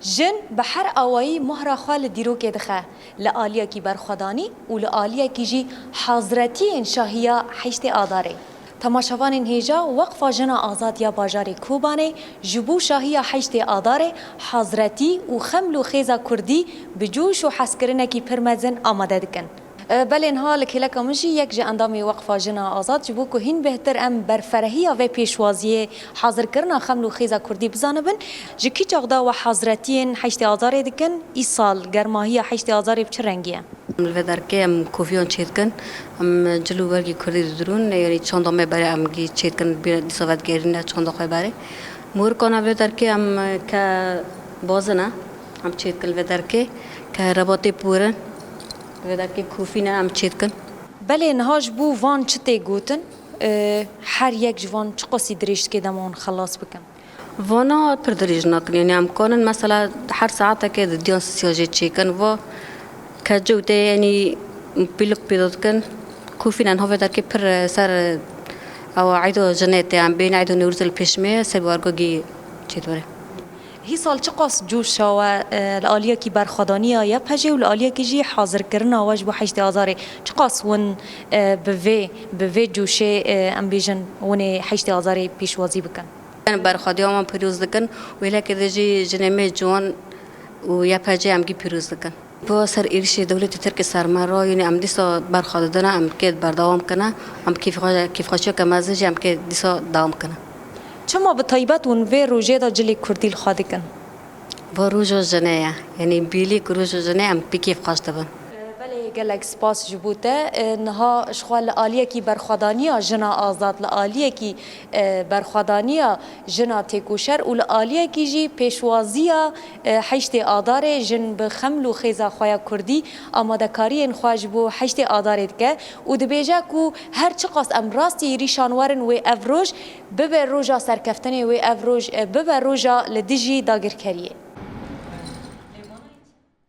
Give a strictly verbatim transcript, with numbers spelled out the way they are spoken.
Jin bi her awayî mohra xwe li dîrokê dixe. Li aliyekî berxwedanî û li aliyekî jî hazretiyên şahiya heştê Adarê. Temaşevanên hêja, Weqfa Jina Azad ya bajarê Kobanê ji bo şahiya heştê Adarê hazretî û xeml û xêza kurdî bi coş û hezkirinekî pir mezin amade dikin. E, belê niha li kêleka min jî yek ji endamê Weqfa Jina Azad, ji bo ku hîn bêhtir em berferehiya vê pêşwaziyê hazirkirina xeml û xêza kurdî bizanibin, ji kî çax de we hazretiyên heştê Azarê dikin, îsal germahiya heştê Azarê bi çi rengî ye? Li vê derkê em kofiyan çêdikin, em cil û bergî kurdî didirûn, yanî çanda me berê em gî çêdikin, bî-, dîsa vedigerîne çanda xwe berê. Morikana vê derkê em ke bazin e, em çêdikin li vê derkê, ke rebatê pûr in. Vê derkê kofî ne em çêdikin. Belê niha ji bo van çi tê gotin? E, her yek ji van çiqasî dirêj dike dema wan xelas bikin? Vana pir dirêj nakin. Yanî em kanin mesela her saetekê di diyan sisiya jê çêkin. Va kece û tê yanî pîlik pêda dikin. Kofî ne niha vê derkê pir ser ewa eyda jinê tê. Em bên eyda Newrozê li pêş me ser wargogî çêdibire. Hîsal çiqas coşa we, e, li aliyekî berxwedaniya Y P J û li aliyekî jî hazirkirina we ji bo heştê Azarê çiqas win, e, bi vê, bi vê coşê, e, em bêjin winê heştê Azarê pêşwazî bikin? Em berxwediya wan pîroz dikin, wêlekê de jî jinê me ciwan û Y P J em gî pîroz dikin. Bi ser êrişê dewletê Tirkê ser me re, yanî em dîsa berxwe didine, em kê berdewam kine, em kêfxwe-, kêfxweşiyeke mezin jî em kê dîsa dewam kine. Çima bi taybet hûn vê rojê de cilê kurdî li xwe dikin? Va roja jinê ye, yanî bîlî ku roja jinê em pê kêfxweş dibin. Belê gelek spas ji bo te. Niha ji xwe li aliyekî berxwedaniya jina azad, li aliyekî, e, berxwedaniya jina têkoşer û li aliyekî jî pêşwaziya, e, heştê Adarê jin bi xeml û xêza xwe ya kurdî amadekariyên xwe ji bo heştê Adarê dike û dibêje ku her çiqas em rastî êrîşan werin wê ev roj bibe roja serkeftinê, wê ev roj, e, bibe roja li dijî dagirkeriyê.